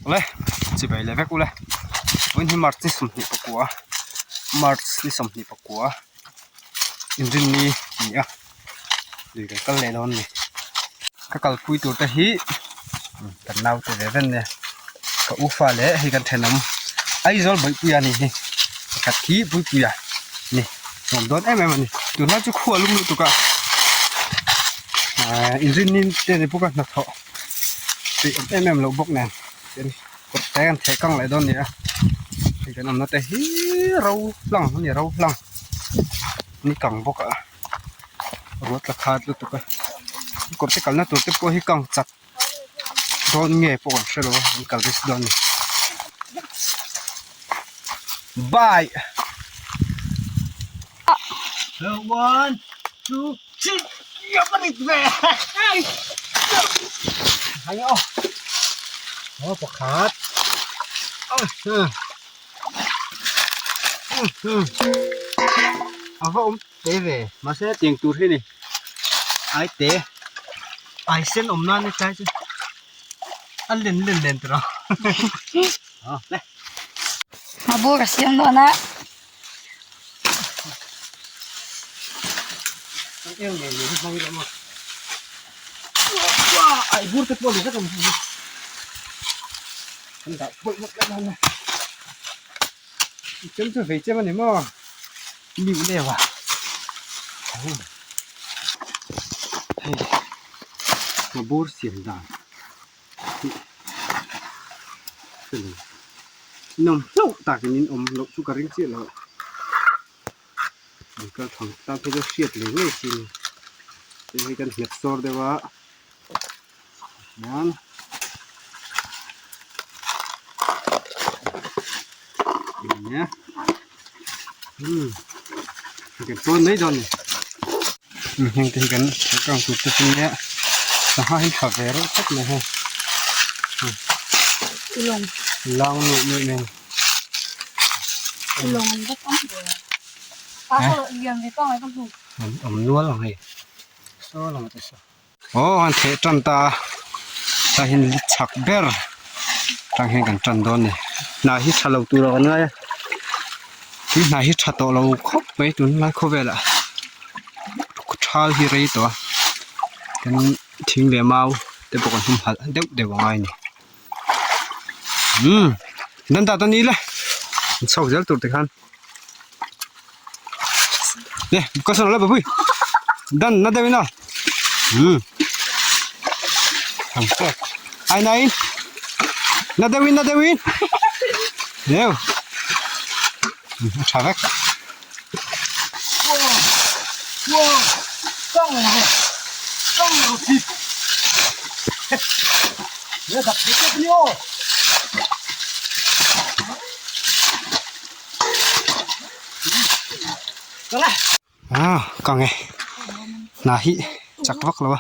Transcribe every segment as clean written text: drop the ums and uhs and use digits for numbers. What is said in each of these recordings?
Awle chibai leh vek ule vawiin hi march ni 24 march ni 24 inrinni a ni a lui kan kal leh dawn a ni ka kalpui tur te hi kan naute ve ven nia ka u fa leh hei kan thenawm Aizawl Bawihpuia a ni hi pakhat hi Puipuia a ni nuam dawn em em a ni tunlai chu khua lum lutuk a ahh inrinni te ni bawk a hnathawh. Tih awm em em loh bawk nen tin kawt te an theh kang leh dawn a ni a hei kan awmna te hi ro hlang a ni ro hlang ni kang bawk a ruah tla khat lutuk a kawr te kalna tur te pawh hi kang chat dawn nge pawh kan hre lo a an kal risk dawn a ni bye one two three. Pakhat a va awm te ve mahse tiang tur hi ni ai te ai sen awm nan a tlai chu a len len len tur a le. A bur a siam dawn a. Bur siam dan Nawm hlauh takin in awm loh chu ka ring chiah lo. An kal thang tan phei chu hriat leh ngei chi a ni. Hei hi kan nghet sawr deuh a hian nia umm kan tawn mai dawn a ni. Heng te hi kan kang tur te chu nia sangha hi tha ve reuh khawp mai hei lang nuaih nuaih mai a ni. An awm nual ang hei saw lamah te saw aw an theh tan ta a tah hian li chak ber tang hian kan tan dawn a ni hna hi tha lo tur a kan ngai a tui hna hi tha tawh lo khawp mai tunlai khawvelah thal hi rei tawh a tin thing leh mau te pawh kan humhalh deuh deuh a ngai a ni umm dan ta ta ni le an chhuak zel tur te khan. Nè, có sao nó bùi. Dan na deuh na. Ừ. Thằng phết. Ai này? Na deuh na deuh. Nêu. Tha vek. Wow. Căng rồi. Căng rồi thịt. Nhớ thật cái nhiêu. Ah ka nge hna hi chak vak lo a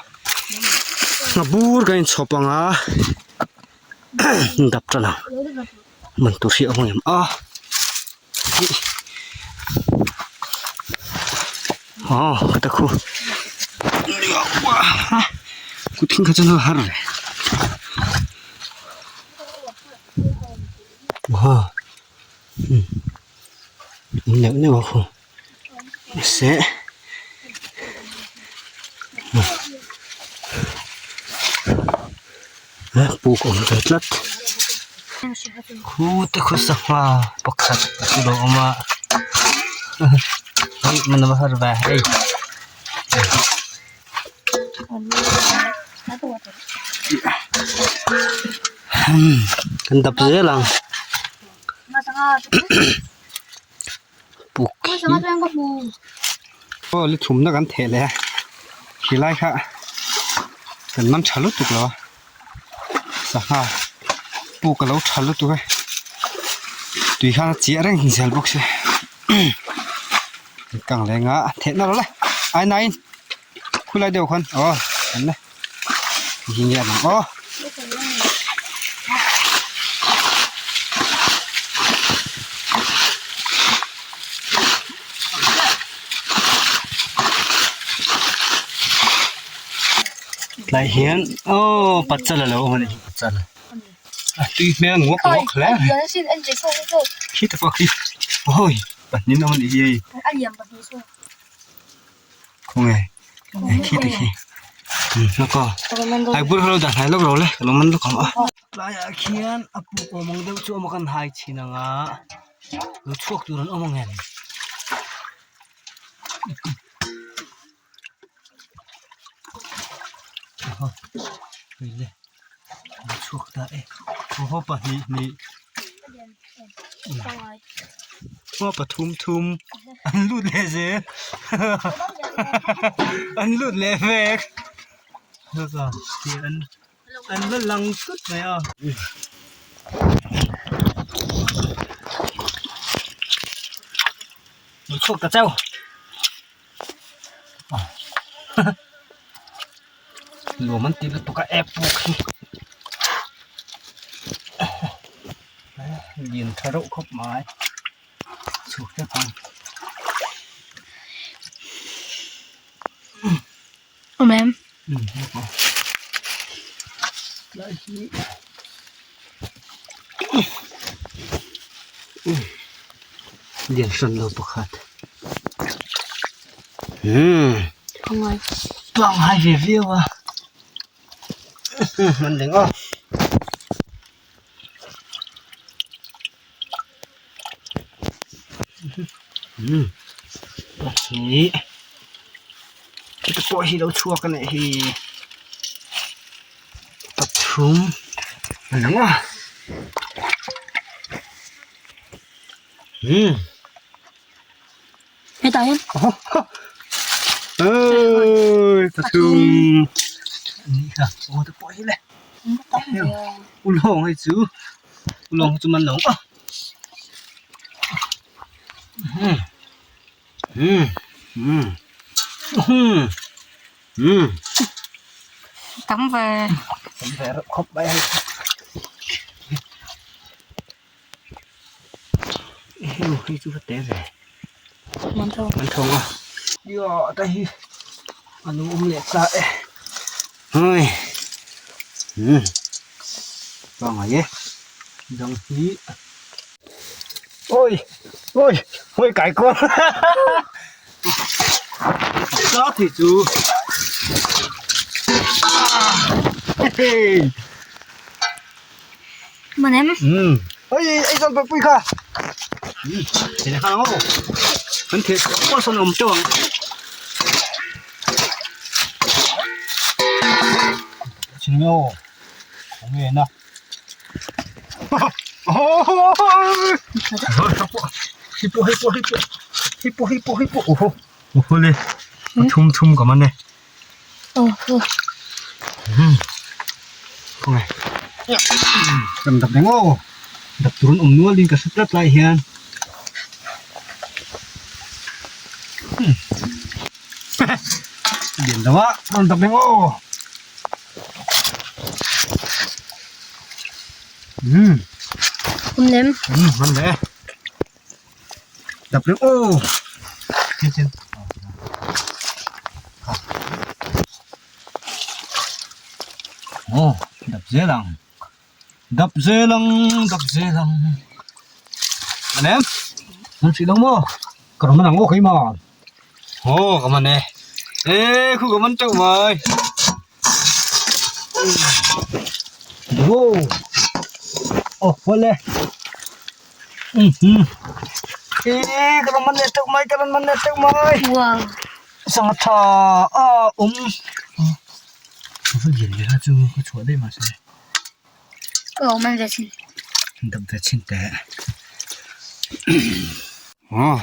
hna bur ka inchhawp ang a dap tan ang man tur hi a awm em a aw ka ta khu kuthin kha chuan a har ve. Neuh neuh a khu mahse puk awm ve tlat khu te khu sangha pakhat chu lo awm a hei man a va har ve hei. Kan dap zel ang. Puk hi aw li thumna kan theh leh a khilai kha kan man tha lutuk lo a sangha puk a lo tha lutuk e tui khan a chiah reng zel bawk sia kang leng a theh na rawh le ai nai in khulai deuh khan aw an le hi nge ang aw. Tlai hian aw pachal a lo awm a ni pachal. A tui hmel nguak nguak hle a ni. Khi te pawh khi awi pahnih awm a nih hi hei. Khawnge khi te khi hlawk a ai bur ho dah hnai lawk lo le ka lo man lawk ang a. Tlaiah khian a puk awm ang deuh chu awm a kan hai chhin ang a lo chhuak tur an awm ang em? Chhuak ta e aw pahnih hnih aw pathum thum an lut leh zel an lut leh vek an la lang tut mai a. Chhuak ta chauh. Nuam an ti lutuk a app pawh khi lian tha reuh khawp mai chhuk tep ang. Awm em? Um lawk aw tlai hi lian hran lo pakhat. Umm tlang hai ve viau a an leng a umm pahnih heti pawh hi lo chhuak a nih hi pathum a lang a umm. Hetah hian Oi pathum ni kha aw te pawh hi le ulawng hei chu ulawng chu man lo a um um um um um tam ve tam ve reuh khawp mai hei. Heng hi chu ka tel ve man thawng a tia ta hi a lo awm leh ta e hei umm pangai e dang hi ôi ôi ôi cái con đó thì chú hey Man em? Umm oi ei zawn pawh pui kha umm thei kha ang aw kan theh pawh sawn awm teuh ang chin nge aw khawnge na hei pawh hei pawh hei pawh hei pawh hei pawh hei pawh aw aw le a thum thum ka man e. Khawnge kan dap reng aw dap tur an awm nual in ka hre tlat lai hian lian lo a rawn dap reng aw umm umm hman leh e. Dap reng aw aw dap zel ang dap zel ang dap zel ang an em an hrih lo maw ka rawn man ang aw keimah aw ka man e e khu ka man teuh mai wow aw awle. Ih ka rawn man leh teuh mai ka rawn man leh teuh mai sangha tha a awm a va lian ve a chu ka chhuah daih mahse ka awm an ve chin dap ve chin teh aw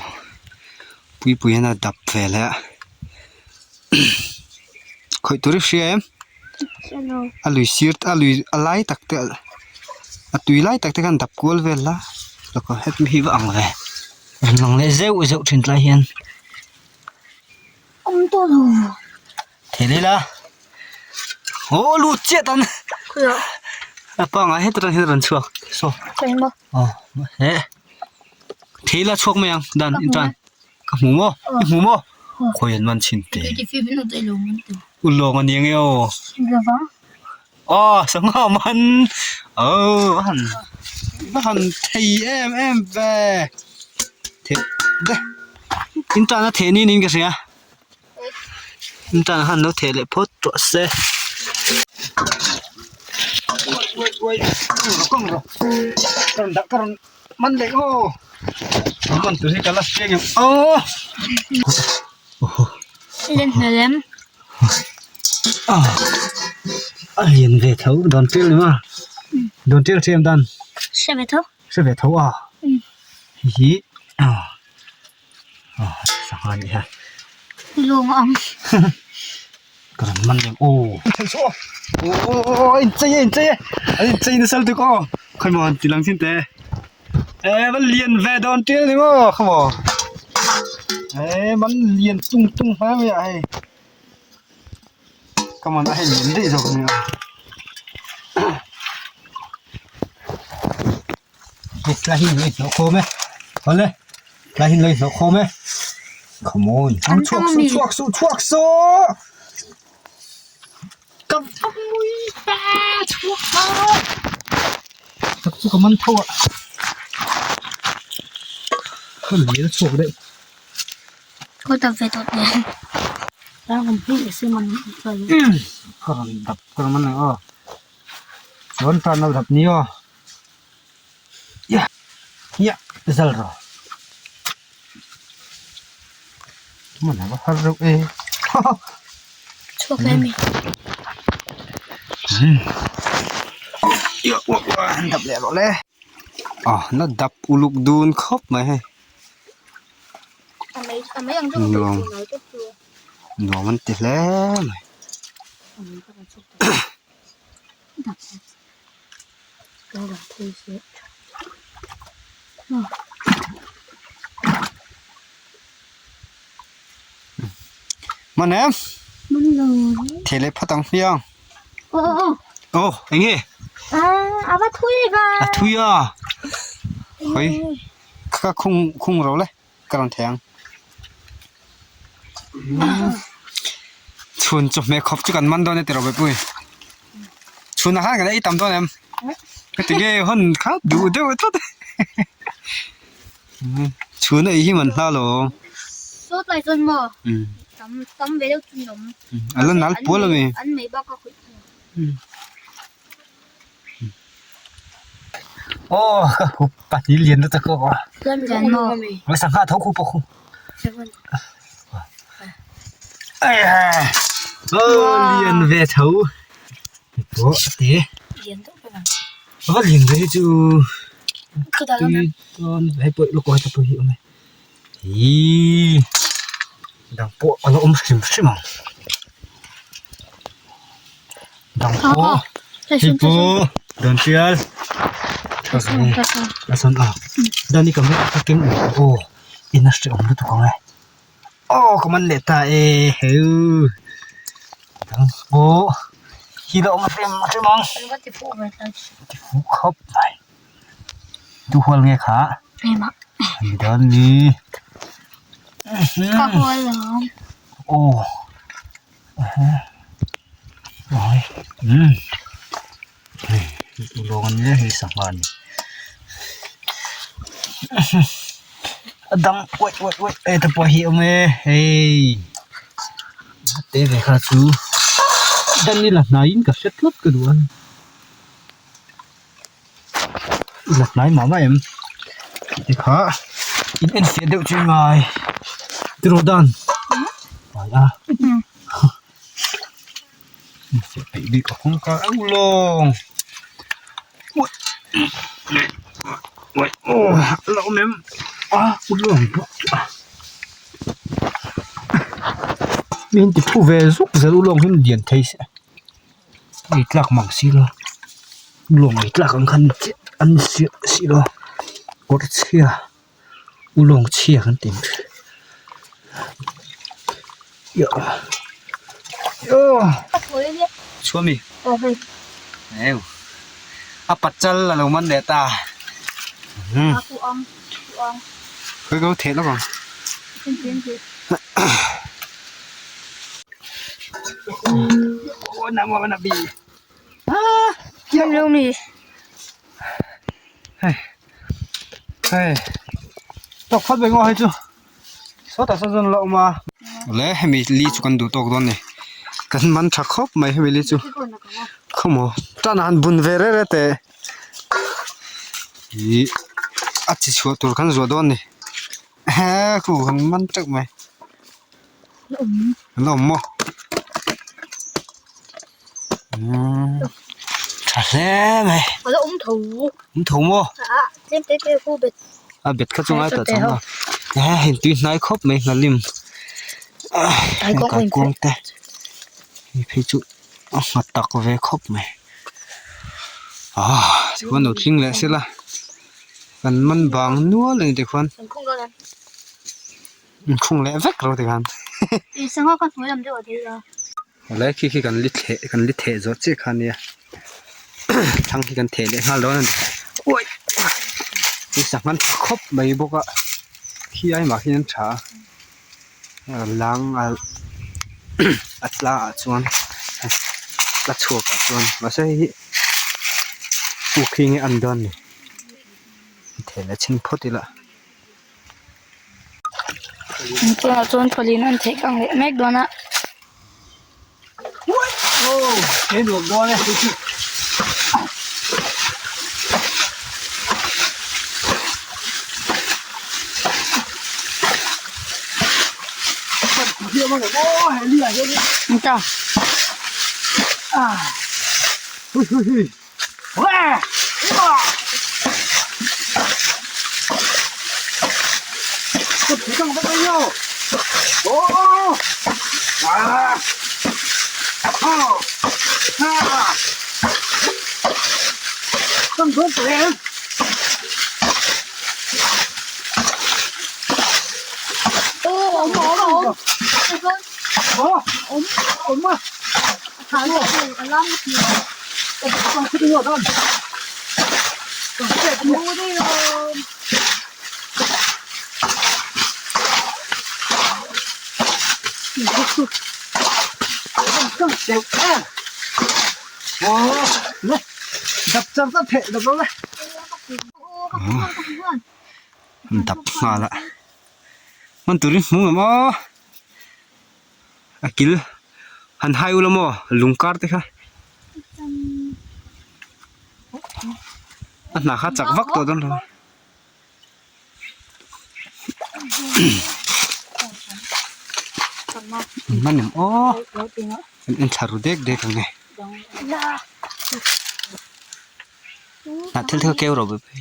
puipui hian a dap ve leh a khawih tur i hria em. A lui sir a lui a lai tak te a tui lai tak te khan dap kual vel la lawk a heti hi va ang ve rawn lang leh zeuh zeuh thin tlai hian awm tawh lo thei ila aw lut chiah tan a pangai heti atang hian a rawn chhuak saw aw he thei ila chhuak mai ang dan in tan. Ka hmu maw? I hmu maw? Khawi an man chhin te. U lawng a ni ang e aw. Aw sangha man aw va han va han thei em em ve theh de in tana theh ni niin ka hria in tana khan lo theh leh phawt tawh se ka rawn dah ka rawn man leh aw man tur hi ka la hria ngem aw. Len hmel em? A lian ve tho dawn tel ni maw dawn tel hriam dan hre ve tho hre ve tho a hei hi sangha a nih hi lawng ang ka rawn man lem aw aw a inchei e inchei e a inchei nasa lutuk aw khawimaw han ti lang chin teh e va lian ve dawn tel ni maw khawmaw e man lian tung tung hle mai a hei. Ka man a hei lian daih zawk ania hei tlai hi lo inhnawh khawm e awle tlai hi lo inhnawh khawm e come on ang chhuak suh chhuak suh chhuak suh ka va mui ta chhuak ta tak chu ka man tho a ka lian a chhuak daih. Ka dap ve tawh teh. Ka rawn dap ka rawn man ang aw. Chuan tan lo dap ni aw. Yah yah zal rawh. Man a va har reuh e. Chhuak em ni. Yah uah uah han dap leh rawh le. Ah na dap uluk dun khawp mai hei. Nuam nuam an ti hle mai. Man em? Thei leh phawt ang hmiang. Aw eng nge? A thui a. Hawi. Ka khung khung ro le ka rawn thei ang chhun chawhmeh khawp chu kan man dawn e tiraw Bepui chhunah khan kan ei tam dawn em heti nge hawn kha duh deuh tlat chhun a ei hi man hla lo Saw tlai chuan maw tam tam ve deuh chu ni awm a la nal pual a mi an mei bak a khawih Aw ka hup pahnih lian lutuk a aw. Mai sangha tho khu pawh khu. Aw lian ve tho. Pawh a te. Va lian ve hi chu tui dawn hei pawh lawk heta pawh hi a awm e. Ihh dang pawh a la awm hrim hrim ang dang pawh hei pawh dawn tial a sawn a dan hi ka hmu a keng aw in a hrehawm lutuk ang e aw ka man leh ta e heu dang pawh hi la awm hrim hrim ang ti fuh khawp mai. Tu hual nge kha? Keimah. Ani dawn ni. Ka hual lawm. Aw. Oi. Um. Hei, ulawng an nia hei sangha ani. A dang uaih uaih uaih e te pawh hi a awm e hei. Te ve kha chu dan i la hnaiin ka hre tlat ka duh a. La hnai mah mah em tih kha in en fiah deuh chu ngai tiraw dan pai a en fiah peih bik a kawng kar au lawng uaih aw a la awm em a u lawng bawk chu a mi in ti phu ve zuk zel u lawng hi an lian thei si. Ei tlak mang si lo lawng ei tlak ang khan an siam si lo kawr chhia u lawng chhia kan ti ang chhuami a pachal a lo man leh ta khawi ka lo theh lawk ang. Man lo mi. Hei. Hei. Tawk khat ve ngaw hei chu. Sawtah sawn chuan la awm a. Awle hemi li chu kan duh tawk dawn a ni. Kan man tha khawp mai hemi li chu. Khawmaw tan ah han bun ve reh reh teh. Ih a chi chhuah tur kan zuah dawn a ni. He khu han man teuh mai. An awm maw? Umm tha hle mai. A la awm tho. Awm tho maw? A tlem te te khu bet. A bet kha chu ngai tah chuan a. He hei tui hnai khawp mai nghalim. Kaikuang te. Hei phei chu a nghat tak ve khawp mai. Ah tikhuan lo tling leh sela. Kan man bang nual a ni tikhuan. Inkhung leh vek ro tikhan. Sangha kha hnuai lam deuh a dil a. Awle khi khi kan li thleh kan li theh zawh chiah kha ania thlang khi kan theh leh nghal dawn a ni uaih hei sangha an tha khawp mai bawk a khi ai mah khian an tha a lang a a tla ah chuan a chhuak ah chuan mahse hei hi puk hi enge a an dawn ni theh leh chhin phawt ila. Tunah chuan thawlin an theih kang leh mek dawn a. Dap nghal a hman turin hmung ang aw. A kil han hai ula maw lung kar te kha a hna kha chak vak tawh dawn lo man em aw an en thla ru dek dek ang e hnah thil te kha keu rawh baby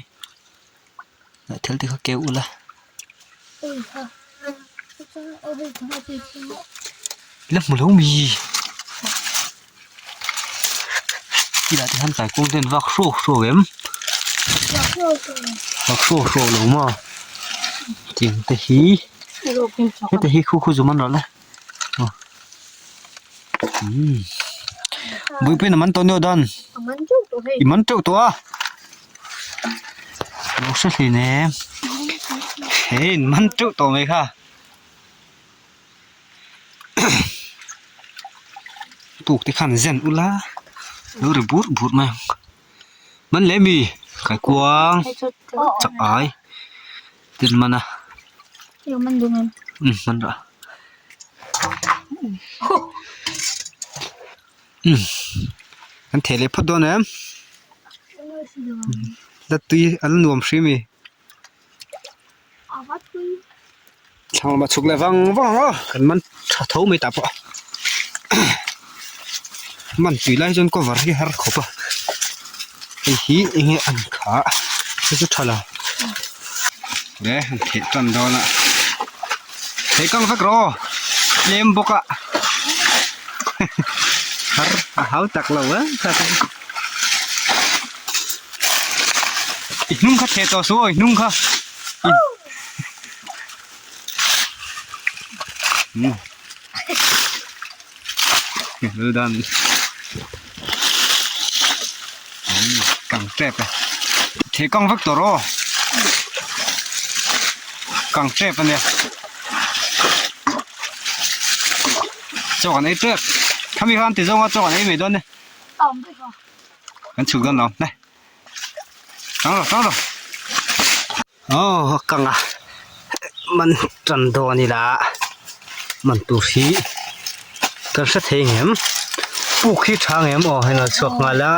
hnah thil te kha keu ula. La hmu lo mi tilai te hian taikawng te an vak hruak hruak em vak hruak hruak lo maw tiang te hi heta hi khu khu zum an rawh le umm buipui in a man tawh nia dan i man teuh tawh a. Lo hre hlei nem hei in man teuh tawh mai kha tuk te khan zen ula lo ri bur bur mai ang man leh mi kaikuang chak ai tin man a umm man rah umm kan theh leh phawt dawn em la tui an nuam hrim e thlang lamah chhuk leh vang vang ang aw kan man tha tho mai tah pawh man tui lai chuan cover hi har khawp a hei hi eng nge an kha hei chu tha lo le han theh tan dawn a theh kang vek rawh aw tlem bawk a har a hau tak lo a i hnung kha theh tawh suh aw i hnung kha well done kang tep e theh kang vek tawh rawh kang tep ania chaw kan ei tep khami khan ti zawnga chaw kan ei mai dawn e. Kan chhuk dawn lo nai. Tang rawh tang rawh. Aw a kang a man tan dawn ila man tur hi kan hre thei ngem puk hi tha ngem aw hei lo chhuak nghal a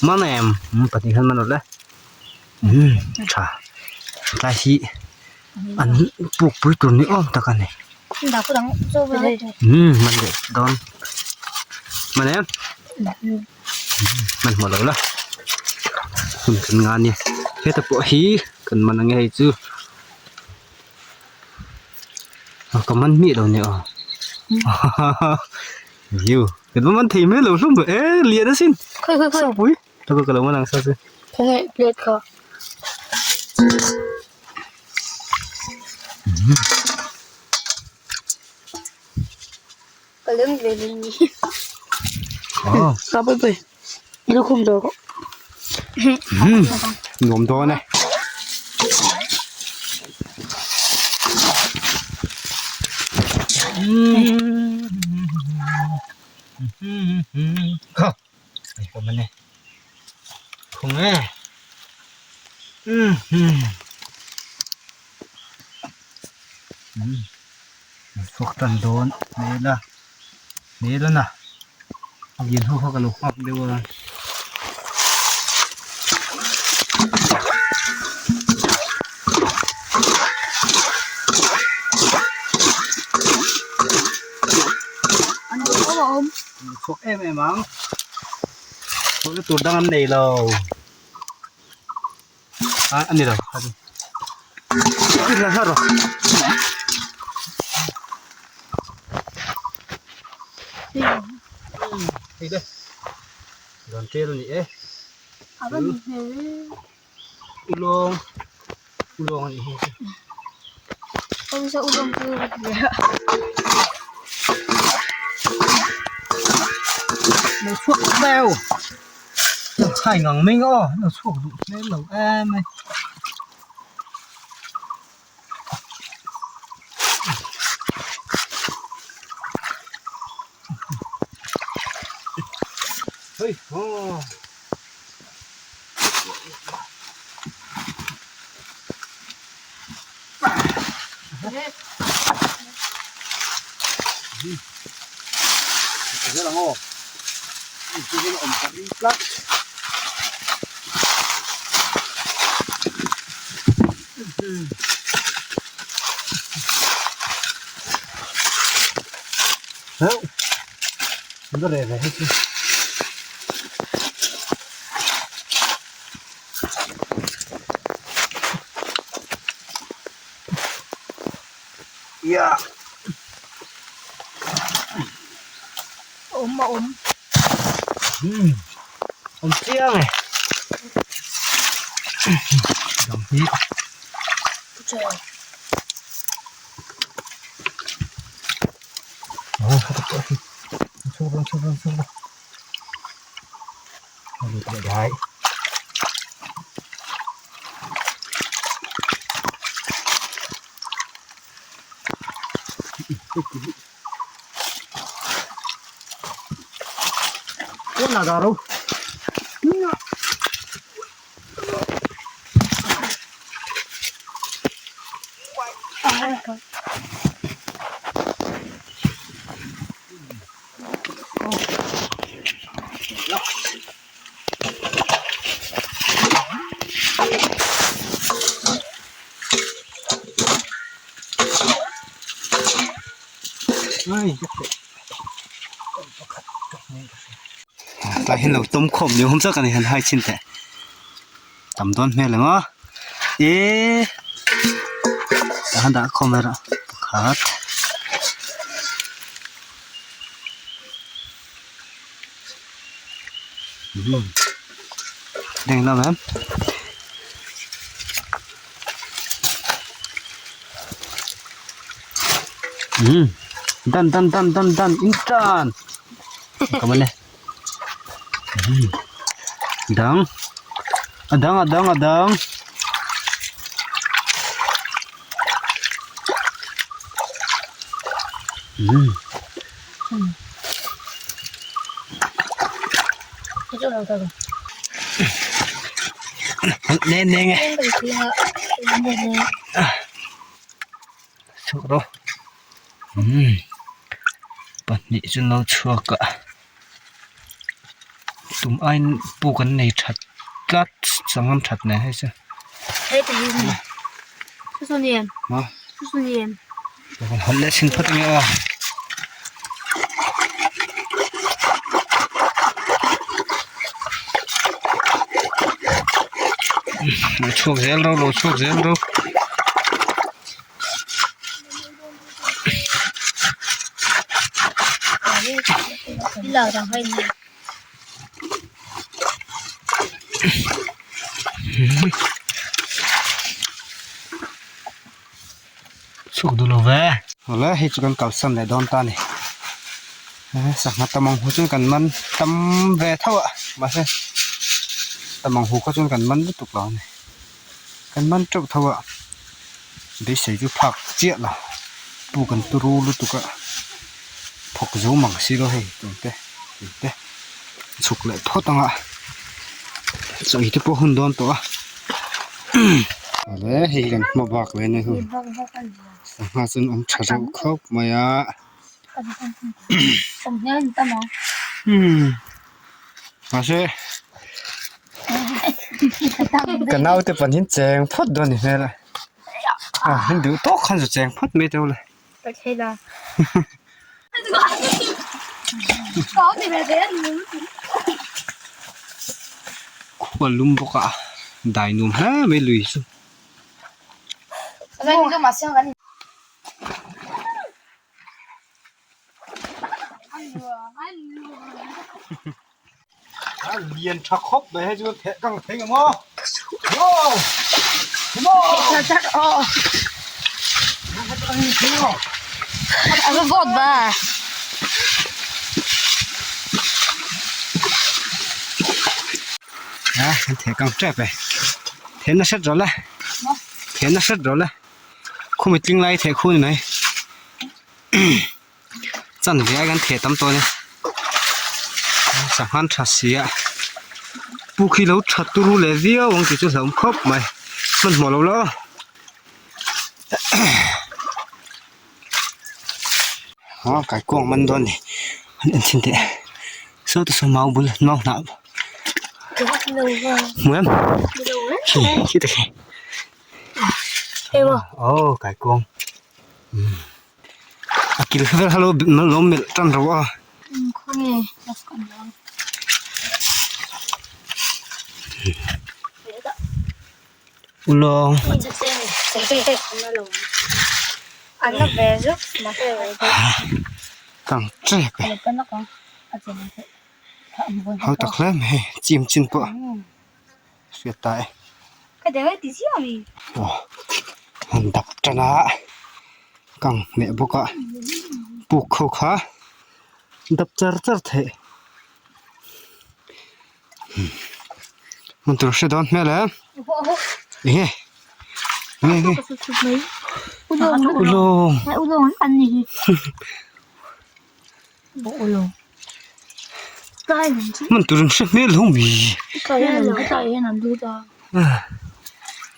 man em pahnih khan man rawh le umm tha tlai hi an puk pui tur ni awm tak a ni umm man leh dawn man em. Hmanhmawh lo la hun kan nga nia heta pawh hi kan man ange hei chu a ka man miah lo nia aw view kan va man thei mai lo hlawm e lian asin sapui taka ka lo man ang sa chu khawnge plate kha. Ka leng ve leh ni. Ka pui pui. I lukhum dawr rawh. Nuam dawn e. Kha. Ai ka man e. Khung e. Chhuak tan dawn hmel a hmel a na a lian ho kha ka lo nghak deuh a. Chhuak em em ang chhuahna tur dang an nei lo a a ni lo Hei te rawn tel a ni e ulawng ulawng a nih hi lo chhuak deuh hai ngang mai ang aw lo chhuak duh hmel lo em mai. Hei haw. Zel ang aw. Awm ka ring tlat. Heuh an va reh ve hei chu. Yeah. Awm a awm. Hmm. Awm chiang e. Dang hi. Oh, hati hati. Chhuk rawh, chhuk rawh, chhuk rawh. Lut leh dai. Ôn là đâu? Tlai hian lo tawm khawm ni awm tak a ni han hai chhin teh tam dawn hmel ang a eee tah hian dah khawm erawh pakhat. Ding lam em. Um dan dan dan dan dan in tan ka man e um dang a dang a dang a dang um. Ne ne nge. Chhuak rawh. Umm pahnih chu no chhuak a tum aiin puk an nei that tlat sangam that nen hei chu. Maw kan hawlh leh chhin phawt ange aw. Lo chhuak zel ro lo chhuak zel ro. Chhuak duh lo ve. Awle hei chu kan kalsan leh dawn ta a ni. Sangha tam ang hu chuan kan man tam ve tho a mahse tam ang hu kha chuan kan man lutuk lo a ni. Kan man teuh tho a beisei chu phak chiah lo pu kan turu lutuk a thawk zo mang si lo hei tun te tun te chhuk leh phawt ang a chaw ei te pawh hun dawn tawh a awle hei hi kan hma bak leh ania hun sangha chuan awm tha reuh khawp mai a mahse. Ka naute pahnih cheng phawt dawn ni hmel a a an duh tawk khan chu cheng phawt mai teuh le. Khua lum bawk a dai nuam hle mai lui chu. A lian tha khawp mai hei chu theh kang thei ang aw wow A va vawt va. A kan theh kang tep e theh na hret rawh le theh na hret rawh le khumi tling lai theh khu ni mai. Chanve ai kan theh tam tawh a ni sanghan tha si a puk hi lo tha turu leh viau ang tih chu hlauhawm khawp mai hmanhmawh lo la aw aw kaikuang man dawn a ni an en chhin teh saw te saw mau bul mau hnah hmu em khi khi te khi aw kaikuang. A kil vel kha lo lo melh tan ro a. Ulawng. Kang tep e. Hau tak hle mai hei chim chin pawh. Hriat ta e. Aw han dap tan a kang hmeh bawk a puk ho kha dap char char theih hmun tur hre dawn hmel e enge enge enge ulawng Hman tur an hre hmel ho mai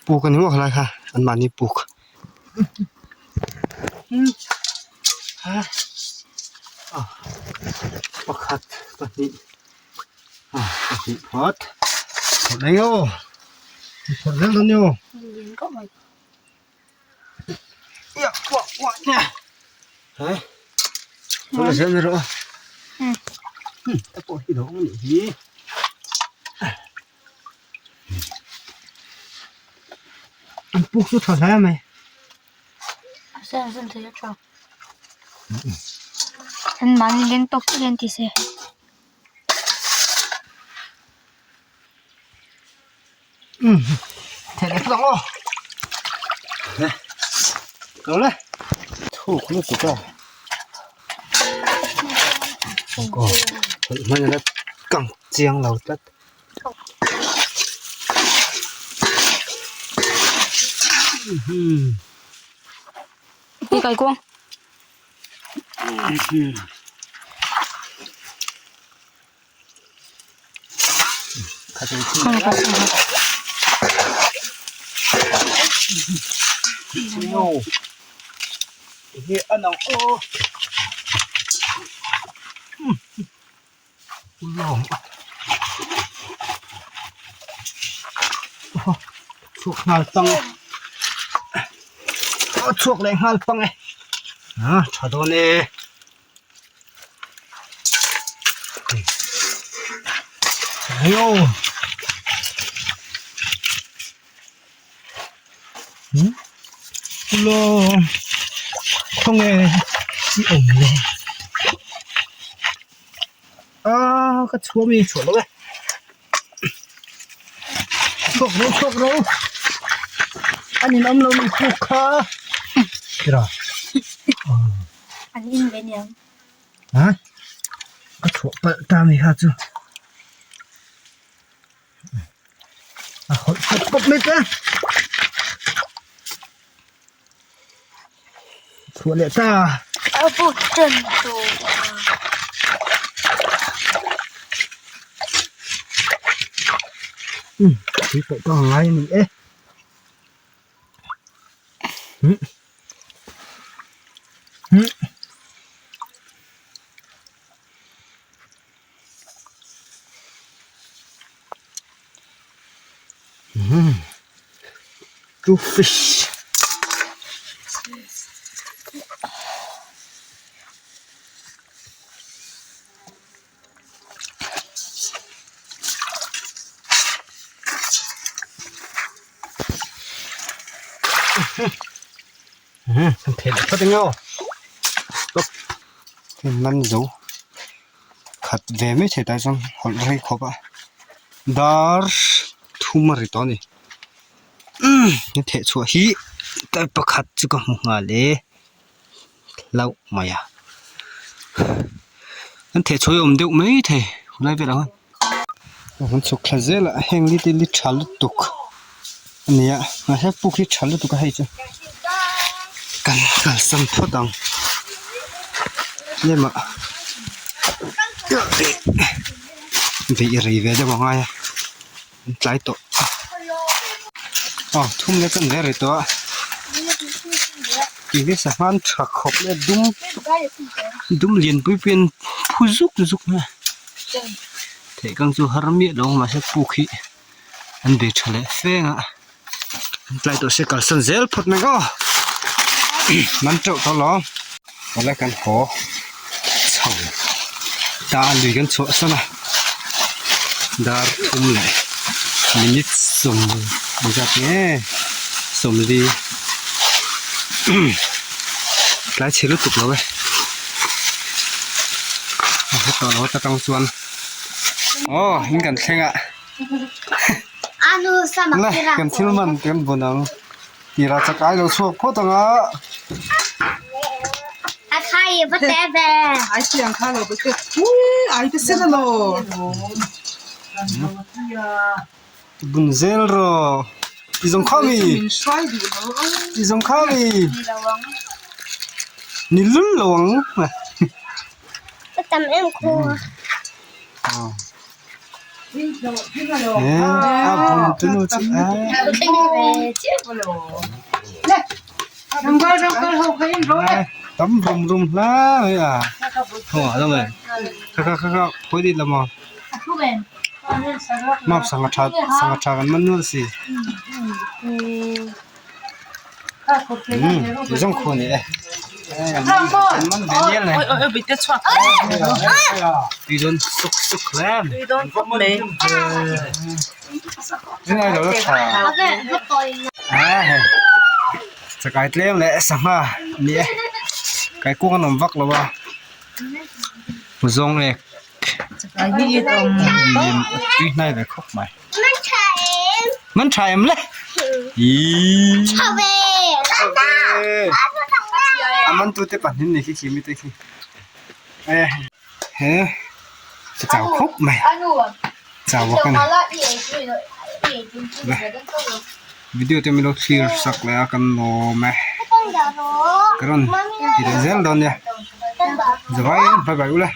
puk a ni maw khalai kha an mahni puk pakhat pahnih pahnih phawt phawt mai aw phawt zel dawn nia aw. An puk chu tha hle mai. An mahni leng tawk chiah hian ti se. Thei leh phawt ang aw lo le thuk lutuk a aw hman a la kang chiang lo tlat Kai kuang. Chhuak nghal pang e a chhuak leh nghal pang e a tha dawn e. Khawnge i awm le aaa ka chhuah mi chhuah lo e chhuak ro chhuak ro a ninawm lo mi puk kha tira an in ve niang ha ka chhuah palh ta mi kha chu. A hawlh pawp pawp mai te chhuah leh ta a puk tan tawh um tui pawh ka ngai a ni e um um. Two fish. Thei leh phawt eng aw stop man zo. Khat ve mai thei tah chuan hawlh rei khawp a dar thum a ri tawh a ni umm he theh chhuah hi tar pakhat chu ka hmu nghal e hlauh mai a an theh chhuah hi a awm deuh mai thei khawlai velah khan an chhuk thla zel a heng li te li tha lutuk a ni a mahse puk hi tha lutuk a hei chu kan kalsan phawt ang tlem ah beih rei ve deuh a ngai a an tlai tawh aw thum leh chuan ve rei tawh a tih hi sangha an tha khawp mai a dum dum lian pui pui an phu zuk zuk mai a theih kang chu har miah lo mahse puk hi. An bei tha leh feng a an tlai tawh se kalsan zel phawt mai aw man teuh tawh lo awle kan haw chho ta a lui kan chhuah san a dar thum leh minute sawm zat nge sawmli tlai chhe lutuk lo e a hre tawh lo ta tang chuan aw in kan thleng a. Le kan thil man kan bun ang tira chakai lo chhuak phawt ang a. Bun zel rawh i zawng kha mi i zawng kha mi ni lul lo ang. Tam rum rum hla mai a kha kha kha khawi dih lam aw map sangha tha sangha tha kan man nual si umm zawng khu a ni e man ve nial mai tui dawn suk suk hle a ni rinai lo la tha a hei chakai tlem leh sangha a ni e kaikung an awm vak lo a zawng ek tui hnai ve khawp mai. Man tha em le ih a man tu te pahnih ni khi khi mi te khi e he ka chau khawp mai chau bawk a ni video te min lo thlir sak leh a kan lawm e ka rawn ti leh zel dawn nia zavaiin bye bye ula.